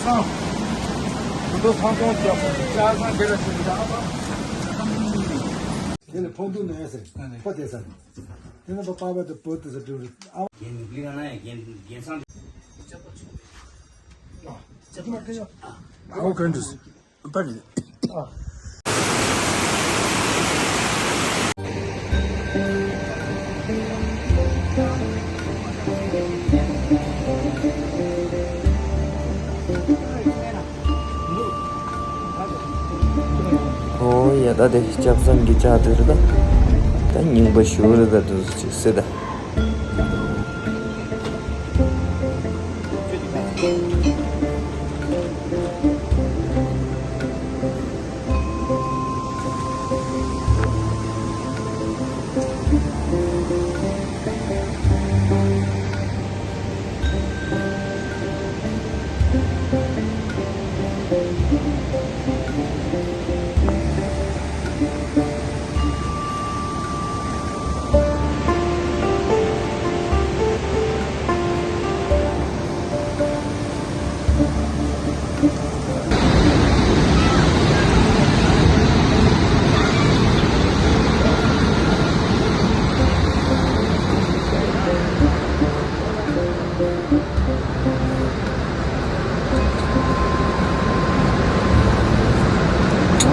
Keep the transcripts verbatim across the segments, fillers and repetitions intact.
ད་ཚང་ཚོང་རྒྱབ་ལྕགས་ཟམ་དེ་ལ་ཞུགས་ཀྱི་ཨ་ཕ། དེ་ལ་ཕོ་འདུག་ནས་ཟེར། ཕོ་དེ་ཟེར། དེ་ནི་པ་པ་བ་དེ་བོད་དུ་ཟེར་འགྲིག་རེད་ཨ། རྒན་ལི་ལ་ན་ཡ་རྒན་རྒན་ཚང་། ཨ་ཁོ་གན་དུ་ཟེར། པར་རེད། ཨོ་ཡ། ད་དེ་ལྕགས་ཟམ་གྱི་ལྕགས་དེ་རེད་ད། ད་རྙིང་པ་ཞུ་རེད་ད། དུ་ཅིག་སེ་ད།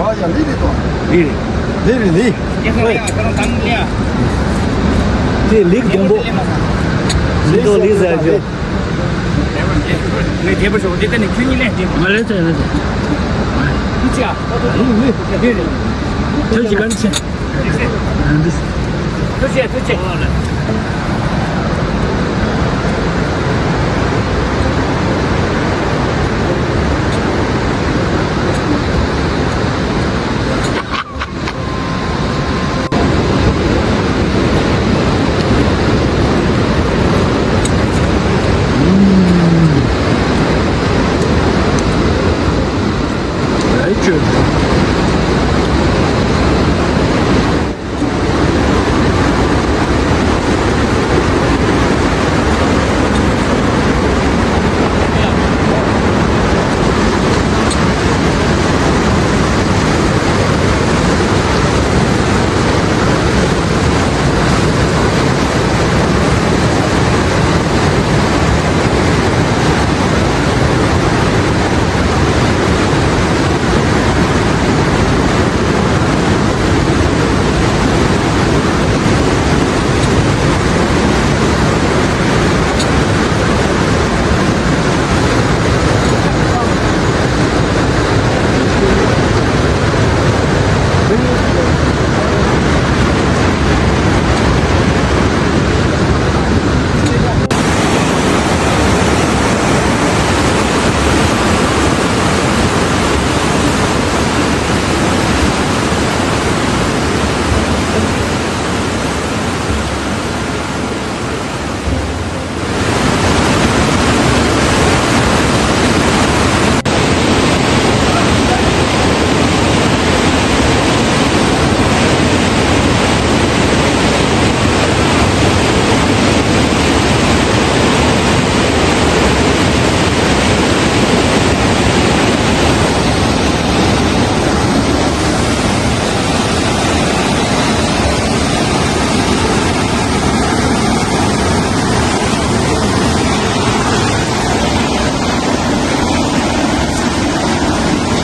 ཨ་ཡ། ལི་རི་དང་། ལི་རི། ལི་རི་ལི། དེ་ལིག་སྡོང་པོ། ལི་དང་ལི་ཟེར་རྒྱུ། ངས་རྒྱལ་པོ་ཞོག་དེ་ལྟ་ནས་ཁྱོད་གཉིས་ལན་སྤྲད། མ་ལན་སྤྲད་ལན་སྤྲད། ཁྱོད་ཅི་ཨ། ལི་ལི། ཁྱོད་ཀྱི་པན་ཆེ། ཐུགས་རྗེ་ཆེ། ཐུགས་རྗེ་ཆེ།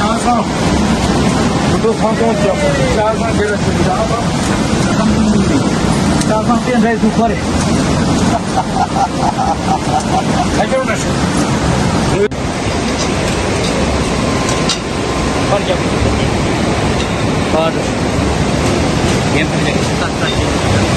ལྕགས་ཟམ། མི་ཚོ་ཚང་ཚང་རྒྱབ། ལྕགས་ཟམ་དེ་ལ་ཞུགས་ཀྱི་ཨ་ཕ། ལྕགས་ཟམ་དེ་འདྲ་ཞུགས་ཁོ་རེད། ཁ་སྐྱོར་ན་ཞུ། པར་རྒྱབ། པར། རྒན་པར་རྒྱབ། ཏག་ཏག་ཞིག་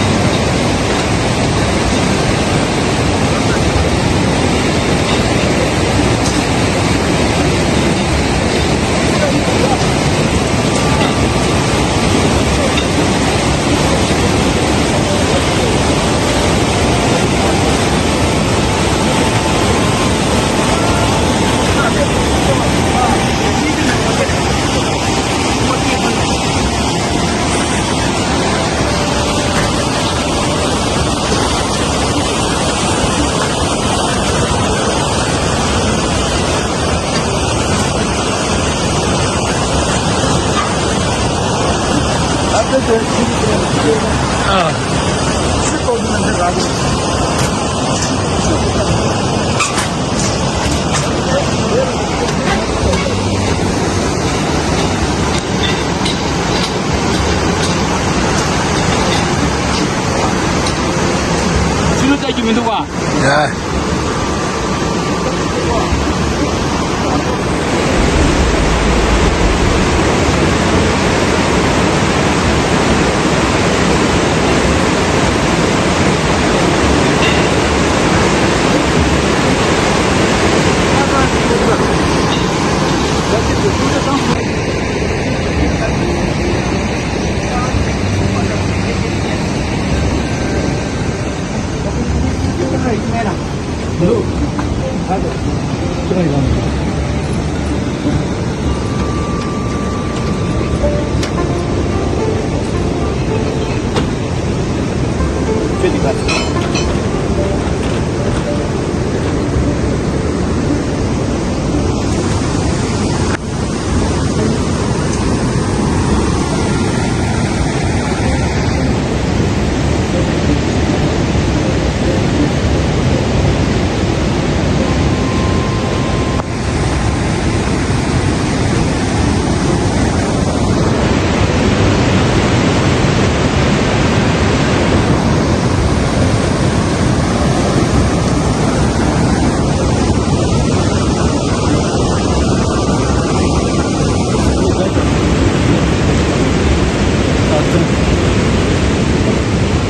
ཆུ་ལུད་ལྟ་རྒྱུ་མི་འདུག་ག་ཡ།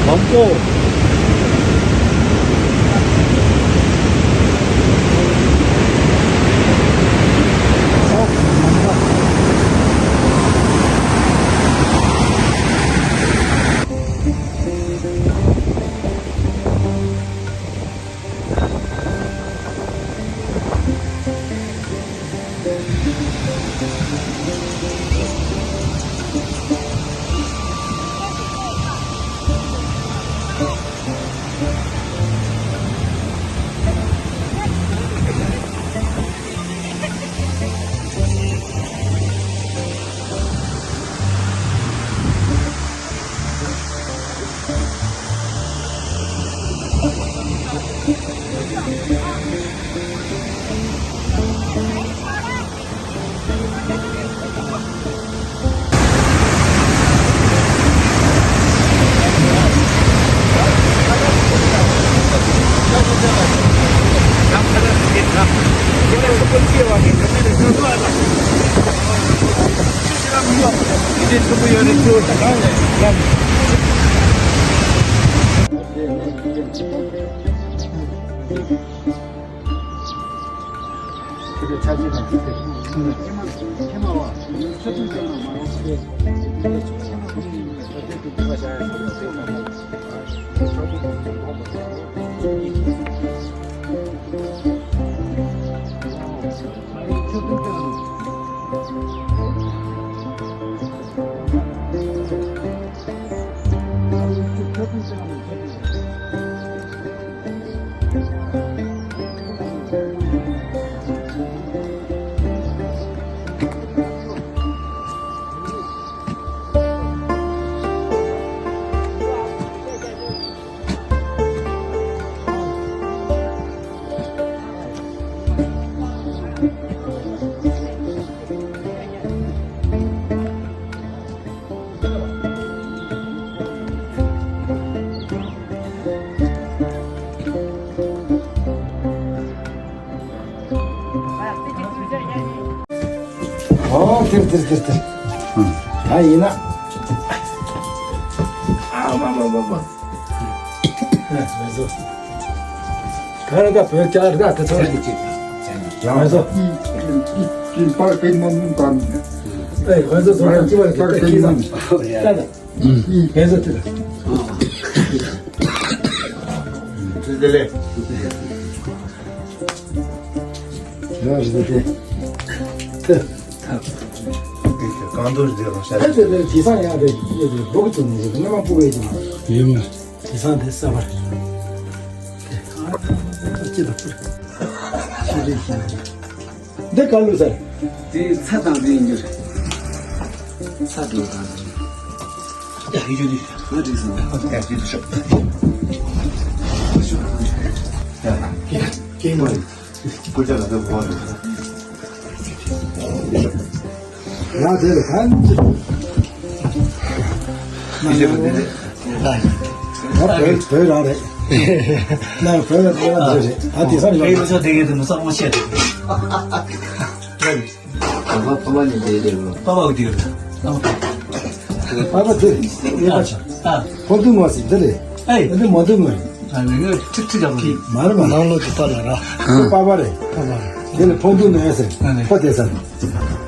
མང་པོ། ཨོ། དེར་དེར་དེར་དེར། ད་ཡིན་ན། ཨ་མ་མ་མ་མ། ཨེ། ང་ཚོ། ག་རེ་ད་བོད་ལྕགས་རི་ད་དེ་ཚོ་རེད་ཅིག་ང་ཚོ། ཀིན་པར་ཀིན་མོ་མོ་དང་། ཨེ། ང་ཚོ་ཚོ་ཀིན་པར་ཀིན་མོ་མོ། ད་ད། ང་ཚོ་དེ་ལ། དེ་ལས། ཡང་རེད་དེ། དེ། གང་འདོད་རེད་རང་ཤ། དེ་དེ་དེ་དེང་སང་ཡང་རེད། ཡོད་རེད། འབོག་ཙམ་རེད། སྣ་མང་པོ་ཡོད་ཀྱི་མ་རེད། ཡོད་མ་རེད། དེང་སང་དེ་གསར་པ་རེད། དེ་ཨ་ཅི་ལ་ཕུར་ཤི་རེད་ཤི། འདི་ག་ལུས་ས་རེད། དེ་ཚྭ་དང་དེ་ཡིན་རྒྱུ་རེད། ཚྭ་དང་དང་དེ། ཡ་ཡོད་རེད། ང་འགྲིག་སོང་། ཡ་ཡོད་ཤོག་ཡིན་པ་ཡིན། སྐུ་ཕྱྭ་ལ་ད་གོ་བ་འདུག་ཡ་དེ་ལ་གང་ཅི། ཡིན་པ་འདི་རེད། ང་བོད་བོད་རང་རེད། ང་བོད་ལ་བོད་རང་རེད། ད་དེ་སང་ཡོད་རེད། ཕ་མ་དེ་གས་དེ་མི་ཚང་མ་བཤད་རེད། ད་ཕ་མ་ནི་དེ་དེ་རུ། པ་པ་གི་དེ་རུ། པ་པ་དེ་ཡོད་པ་ཆ། ཨ། ཕོ་དུ་མ་སི་འདི་རེད། ཨེ། འདི་མ་དུ་མ་རེད། ཨ་ནི་ངས་ཁྲིག་ཁྲིག་བྱ་བ་རེད། མ་རེད་མ། ནང་ལོགས་ཀྱི་པ་ལ་ར། པ་པ་རེད། པ་པ་རེད། དེ་ལ་ཕོ་དུ་ནས་ཟེར། ཨ་ནི། ཕོ་དེ་ཟེར།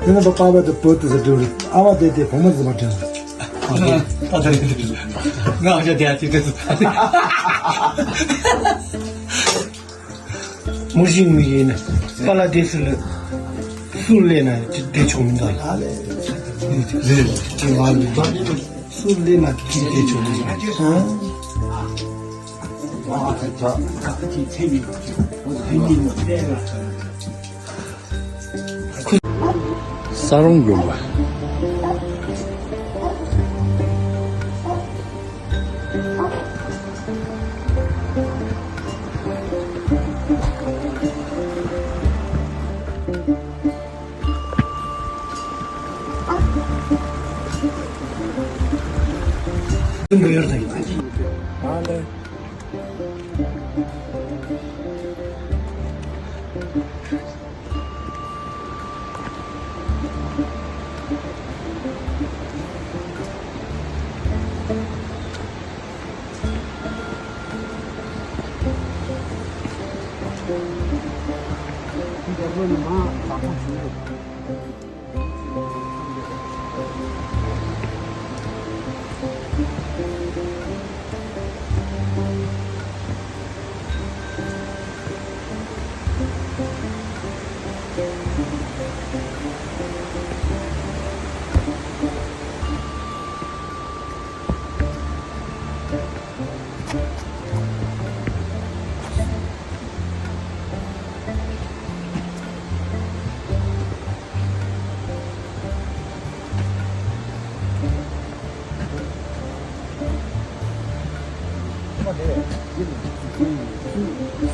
དེ་ནས་པ་པ་དེ་བོད་དུ་ཟེར་འགྲོ་རེད། ཨ་བ་དེ་དེ་བུ་མོ་ཟེར་བ་དྲན། ཨ་ད་རེད། ང་ཨ་ཅག་དེ་ཨ་ཅེ་དེ་ཚོ། མུ་བཞི་ངུ་ཡིན་ན། པ་ལ་དེ་སུ་ལ། སུ་ལས་ན་དེ་ཆུང་མི་འདུག་ལ། ལས་ལས་ཅི་མ་ལས་པ། སུ་ལས་ན་དེ་དེ་ཆུང་མི་འདུག་ས་རོང་དགོན་པ།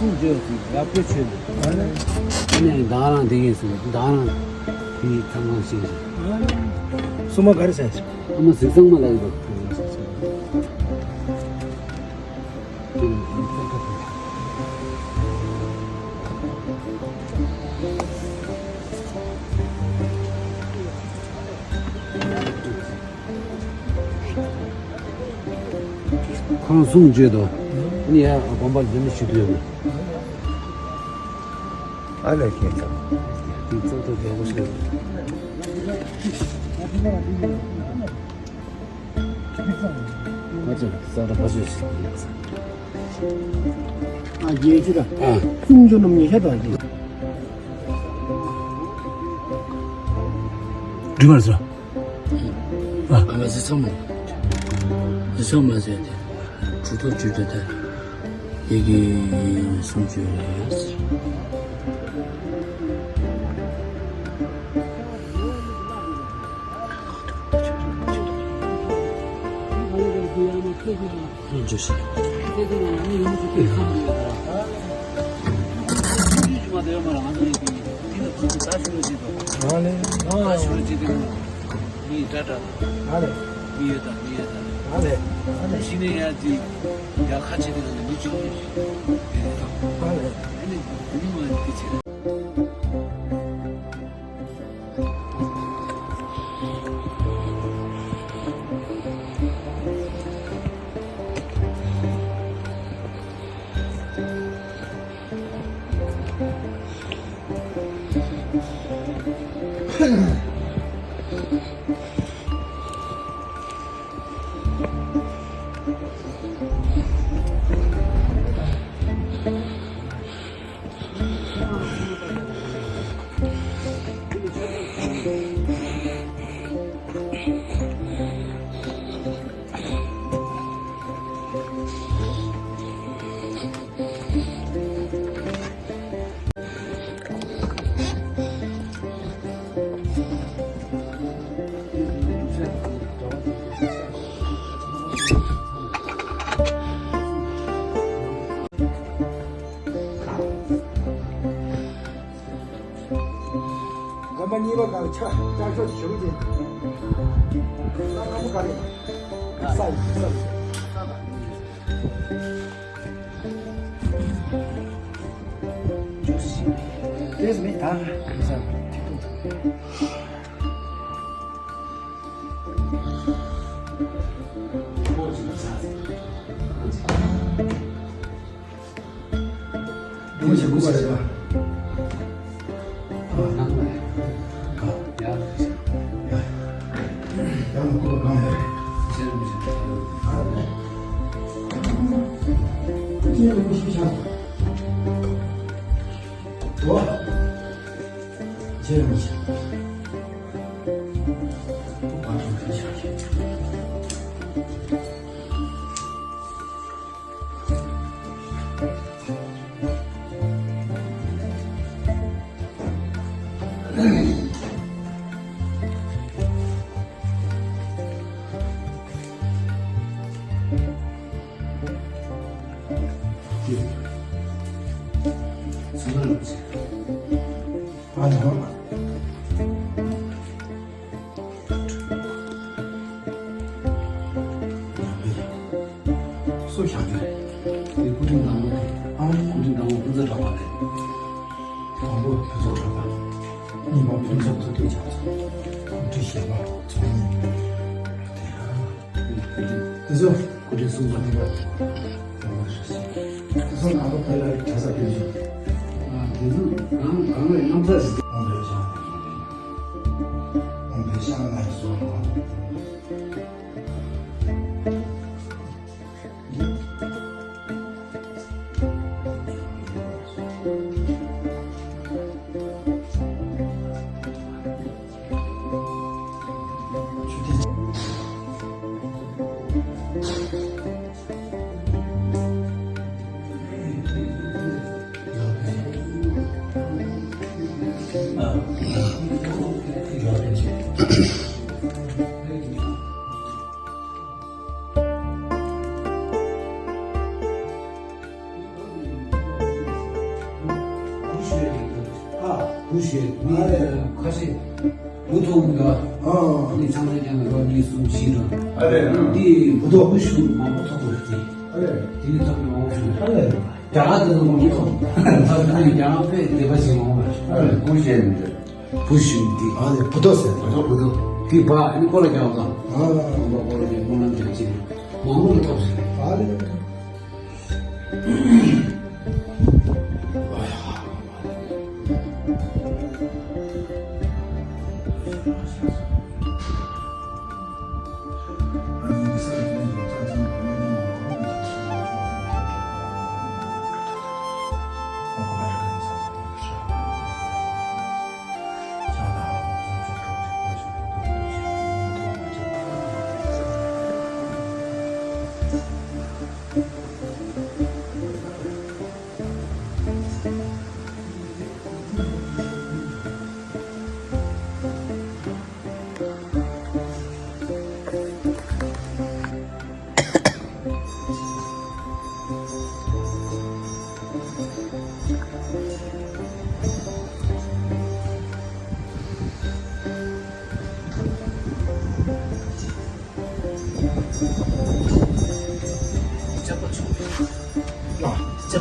གསུང་བརྗོད་ཅིག་ཡག་པོ་བྱོས་འདུག་ཨ་ནི་ད་རང་དེ་ཡིན་ཟེར། ད་རང་དེ་ཚང་མ་ཤེས་ཤག་སྲུང་མ་ག་རེ་ཟེར་ཞིག་ཨ་མ་གཟིག་ཚང་མ་ལ་ཡོད་པ། ཁོང་གསུང་བརྗོད་དོ། ནི་ཡ་དགོན་པར་འཛུལ་ནས་ཞུ་དུས། ཨ་ལས་ཁྱེད་ཚང་། དེ་ཚང་ཐོག་རྒྱལ་པོ་ཞིག་རེད། ང་ཚོ་ས་ར་བ་ཞོ་ཞིག་ཡིན། ཨ་ཡེ་ཅི་ད། ཨ། སུམ་ཅུ་ནམ་ཉེ་ཤ་དང་ཅི། འདྲི་བར་ཟོ། ཨ། ཨ་མ་ཟི་ཚང་མ། ཟི་ཚང་མ་ཟེར་ཏེ། གྲུ་ཐོག་གྲུ་ཐོག་ད། ཡི་གེ་སུམ་ཅུ་རེད། གཉིས་པ་ག་ལ་ཆ་ཆ་ཆོག་ཞུ་གི། ས་ཁ་པོ་ག་རེ། ས་ཡི་ས་ཡི། ཏེས་མི་ཐང་། ལུང་ཞིག་སྐུ་པར་བྱེད་པ། ཨ། ནང་ལ། ཨ། ཡ། ཡ། ཡང་སྐུ་པར་གང་ཡོད། ཅེས་རུང་ཞིག་ཨ་ལས། ཅེས་རུང་ཞིག་ཤག་འོ། ཅེས་རུང་ཞིག་ཨ་རུང་ཞིག་ཤག་སུ་བཞག་རྒྱུ་རེད། དེ་སྐུ་ཕྲེང་དང་པོ་དེ། ཨང་། སྐུ་ཕྲེང་དང་པོ་ཕུན་ཚོགས་གྲགས་པ་རེད། དང་པོ་ཕུན་ཚོགས་གྲགས་པ། གཉིས་པ་ཕུན་ཚོགས་ཐུབ་བསྟན་རྒྱ་མཚོ། སྐུ་ཕྲེང་བཞི་པ་ཚོགས་གཉིས། དེ་ཚོ། སྐུ་ཕྲེང་གསུམ་པ་དེ། དེ་ཚོ་ནང་པ་ཕ་ཡ་གྲྭ་ས་སྐྱོན་ཞིག་ཨ། དེ་ཚོ་གང་གང་ལས་རྣམ་ཚ་ཞིག་ཨང་བེ་ཤ། ཨང་བེ་ཤ་ན་སོ། ཨ། བུ་ཞེས་མི་ཁ་ཤས་བུ་ཐོག་མི་འདུག་ཨ། ཨ་ནི་ཚང་མས་ཀྱང་རོ་གཉིས་གསུམ་བཞི་ར། ཨ་རེད། འདི་བུ་ཐོག་བུ་ཞུ་མང་པོ་ཐོག་པ་རེད། ཨ་རེད། དེ་ནི་ཐོག་མི་མང་པོ་ཞུ། ཨ་རེད། རྒྱ་གར་དེ་ཚོ་མང་པོ་ཐོག་ཨ་རེད། རྒྱ་གར་དཔེ་དད་པ་བྱེད་མང་པོ་རེད། ཨ་རེད། བུ་ཞེས་མི་འདུག་བུ་ཞུ་འདི། ཨ་ནི་བུ་ཐོག་ཟེར། བུ་ཐོག་བུ་ཐོག་འདི་བ་ཨ་ནི་ཀོ་ལ་རྒྱག་དང་། ཨ། ཨ་བ་ཀོ་ལ་རྒྱག་སྨོན་ལམ་རྒྱག་ཅིག་མང་པོ་ལ་ཐོག་ཟེར། ཨ་རེད།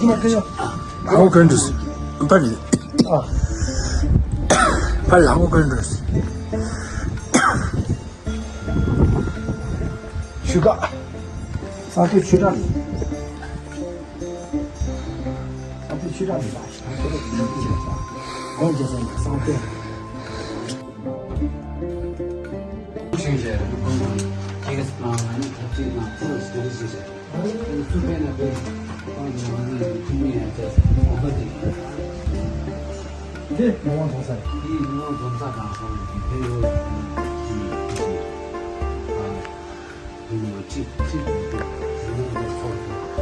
ལའོ་ཀན་ཏུས། ཕར་ལའོ་ཀན་ཏུས། ཕར་ལའོ་ཀན་ཏུས། ཆུ་ཀ། ས་ཁུལ་ཆུ་བྲག་རེད། ས་ཁུལ་ཆུ་བྲག་རེད་པ། སྒོམ་རྒྱག་ས་ཡིན། ས་ཁུལ། ཆུ་བཞི། ཁྱེད་ཀྱི་སྤང་ཨ་ནི་ཐབས་ཤེས་དང་ཚུར་ཟེར་ཞེས་བྱ། ཨ་ནི་ཚུར་པས་ན་པས་སྤང་གི་མ་ནི་ཁུལ་མི་ཡང་བཅས་གོམ་པ་དེ། འདི་མི་དབང་རྫོང་ས་རེད། འདི་མི་དབང་རྫོང་ས་དང་ཧོང་གི་ཕེ་ཡོ་ཡི་ཁུལ་མི་ཡང་བཅས། ཨ། ཁུལ་མི་ཁྲི་ཁྲི་དང་དེ་ནས་འདི་ཚོགས་ཀྱི།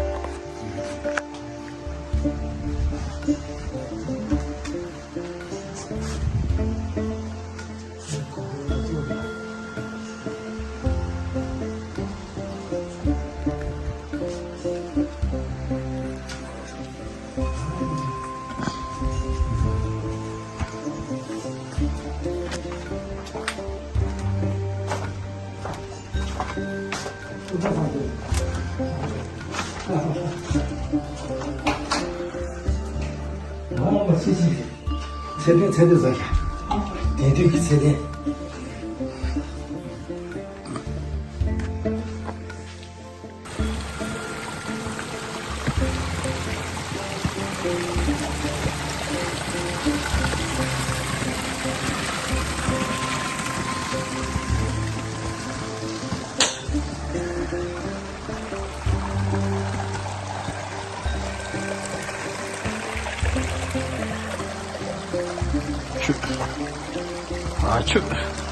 ཚེ་བརྟན་ཚེ་བརྟན་ཟེར་ཡ། དེ་དུས་ཀྱི་ཚེ་བརྟན། ཆུ། ཨ་ཆུ།